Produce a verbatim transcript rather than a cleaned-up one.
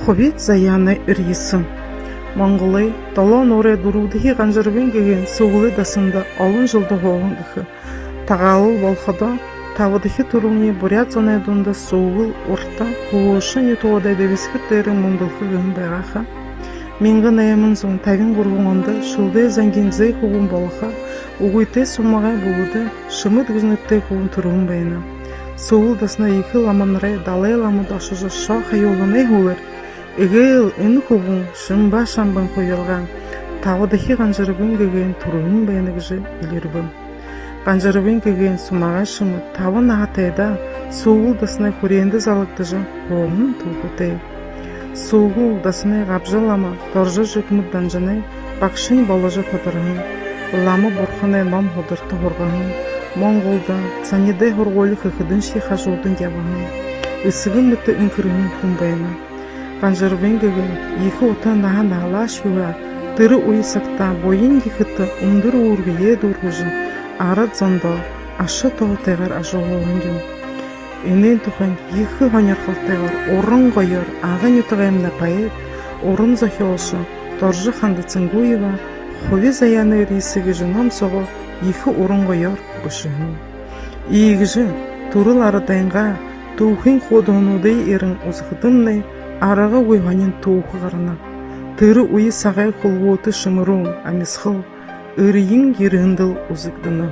Хуби заяанай эрьесэ. Монголой долоо нуурай дүрбэдэхи Ганжарбын гэгээн Сүгүлэй дасанда олон жэлдэ һууһан гэхэ. Тагаалал болоходо, табадахи түрэлни буряад зоной дунда Сүгүл, урда хүбүүшын нютагуудай дэбисхэр дээрэ мүндэлхэ гэһэн байгаа ха. Мянга найман зуун табин гурбан ондо Шэлдэй зангиин зээ хүбүүн болохо, үгытэй Сумагай бүлэдэ Шэмэд гэжэ нэрэтэй хүбүүн түрэһэн байна. Сүгүл дасанай ехэ ламанарай Далай ламада ошожо шоо хаюулһанай һүүлээр эгээл энэ хүбүүн Шэмбаа шамбын хубилгаан табадахи Ганжарбын гэгээн түрэһэн байна гэжэ элирбэ. Ганжарбын гэгээн Сумагай Шэмэд табан наһатайдаа Сүгүл дасанай хүрээндэ залагдажа һууһан түүхэтэй. Сүгүл дасанай габжа лама Доржо Жигмэд Данжанай багшань боложо тодорһон. Лама бурханай ном һударта һургаһан. Монголдо, Цанидай һургуули хэхэдэньшье хажуудань ябаһан. Эсэгэн мэтэ энхэрһэн хүн байна. Ганжарбын гэгээн ехэ ута наһа наһалаашье һаа, тэрэ үе сагта буян ехэтэ үндэр үүргэеэ дүүргэжэ, арад зондоо аша туһатайгаар ажаһууһан юм. Энээн тухайнь ехэ һонирхолтойгоор уран гоёор Ага нютагаймнай поэт, уран зохёолшо Доржо Хандацангуева Хуби заяанай эрьесэ гэжэ ном соогоо ехэ уран гоёор бэшэһэн. Иигэжэ түрэл арадайнгаа түүхын хуудаһануудые ерэн үзэхэдэмнай, аргагүй һонин түүхэ гарана. Тэрэ үе сагай хүлгөөтэ шэмэрүүн амисхал эрьен ерэһэндэл үзэгдэнэ.